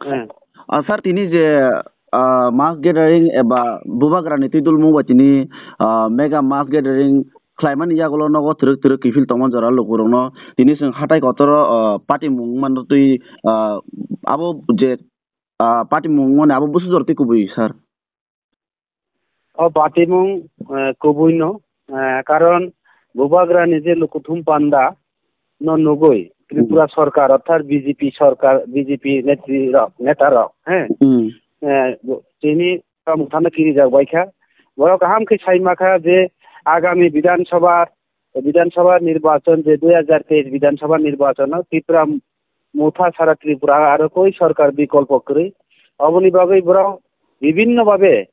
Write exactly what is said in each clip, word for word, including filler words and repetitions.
Hmm. Ah, sir, tini je, ah, mass gathering eba bubagrani twi dulmung bai tini, ah, mega mass gathering khlaimani yagulo nogo twrwk twrwk kiphil tongma jora lukurokno tini chwng hatai kotoro, ah, patimung manno twi, ah, abo je, ah, patimung mani abo busu jora twi kubui, sir. O patimung, eh, kubuino, eh, karon bubagrani je lukuthum panda no nugui Tripura Hmm. Sorkar orthat B J P sorkar, B J P netri rok, neta rok, he? Hmm. Eh, bo-, chini Tipra Mothano kirijak bai kha. Borok kaham khe sai ma kha je agami Bidhan Sabha, Bidhan Sabha nirbachon je dui hajar teis Bidhan Sabha nirbachon o Tipra Motha sara Tripura aro koi sorkar bikolpo kwrwi. Oboni bagwi borok bibhinno bhabe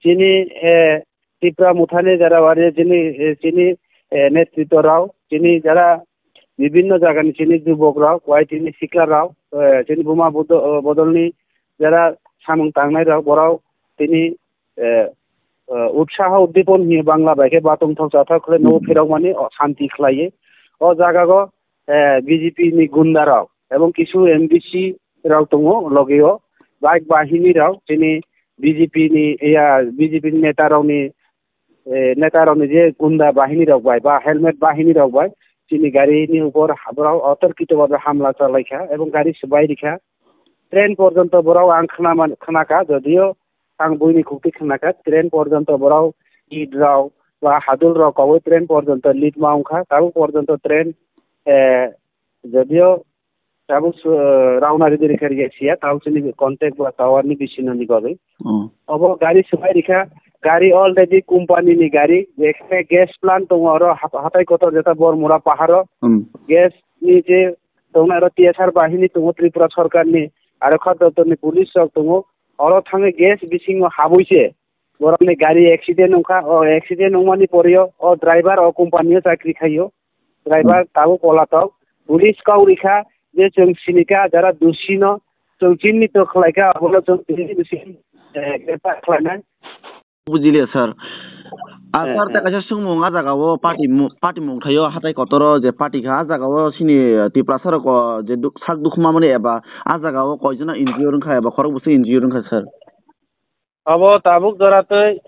chini, eh, Tipra Mothani jara wari chini, eh, chini, eh, netritwa rok, chini jara bibhinno jagani chini jubok rok, wai chini sikla rok, eh, chini buma bodo-, eh, bodolni jara samung tangnai rok, borok tini, eh, eh, utsaho uddipon hiyo Bangla bai khe batong thok chathok khle nogo Hmm. phirok mani, o, shanti khlaiye. O jagago, eh, B J P ni gunda rok ebong kisu M D C rok tongo logeo, bike bahini rok chini B J P ni, ya, B J P ni neta rokni, eh, neta rokni je gunda bahini rok bai ba helmet bahini rok bai chini gari ni upor ha-, borok otorkito bhabe hamla chalaikha ebong gari swbai rikha. Train porjonto borok ang khna man-, khnakha, jodio ang buini khukti khnakha, train porjonto borok it rok ba hadul rok kaui train porjonto lead ma wngkha, tabuk porjonto train, eh, jodio tabuk su-, eh, rauna ridi rikha rikha siya, tabuk chini contact ba tower ni bisino ni bagwi. Oh. Obo gari swbai rikha, gari already company ni gari, jekhane gas plant tongo oro hat-, hatai kotor jeta Bormura paharo. Hmm. Gas ni je tongnai oro T S R bahini tongo Tripura sorkar ni, aro kha doptor ni police rok tongo, oro thangwi gas bisingo habwi se borokni gari accident wngkha, o accident wngmani poreo o driver o company o chakri khaio, driver Hmm. tabuk polatok, police kok rikha je chwng sinika jara dusino chwng chinni to khlaikha abono chwng tini bisingo, eh, greptar khlainai. Bujilia, sir. Ah, Eh, sir, eh. Tei kaisa swngmung, ah jaga o party mu-, party mung thaio hatai kotoro je party kha, ah jaga o chini, eh, Tiprasa rok o je duk-, sak dukma mani eba ah jaga o koi jona injure wngkha eba khorok bwswk injure wngkha, sir? Abo tabuk jora tei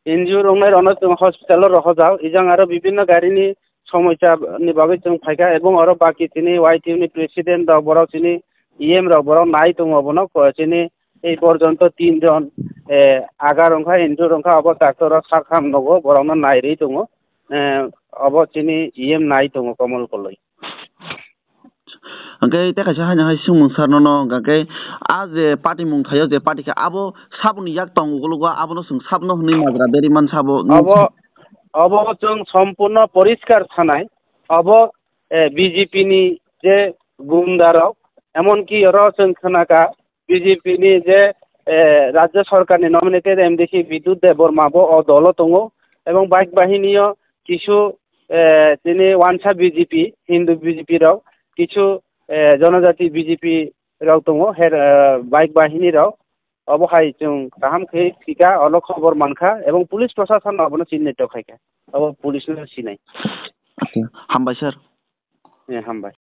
injure wngnai rokno chwng hospital o rohorjak, ijang aro bibinno gari ni somosa ni bagwi chwng phaikha, ebong oro baki chini Y T F ni president rok borok chini E M rok borok nai tongo bono, ko-, chini ei porjonto tin jon, eh, agar wngkha, injure wngkha, obo doctor rok sak ham nogo, borokno nai rwi tongo. Eh, obo chini E M nai tongo Komol Koloi. Hwnkhe tei kaisa haino hai swngmung sir nono, hwnkhe a je party mung thaio je party khe abo saboni yak tong ukologo abono chwng sabno hwnwi majra berwi man sabo. Obo, obo chwng sompurno poriskar sanai, obo, eh, B J P ni je gunda rok, emon ki oro chwng khna kha, B J P ni je, eh, Rajya Sarkar ni nominated M D C Bidyut Debbarma bo o dolo tongo, ebong bike bahini o kisu, eh, tini wansa B J P, Hindu B J P rok, kisu, eh, jonojati B J P rok tongo, her, eh, bike bahini rok. Obo hai chwng kaham khe thika, olo khobor mankha, ebong police prosason abono chinni tokhaikha, obo police no sinai. Acha, hambai sir. Eh, hambai.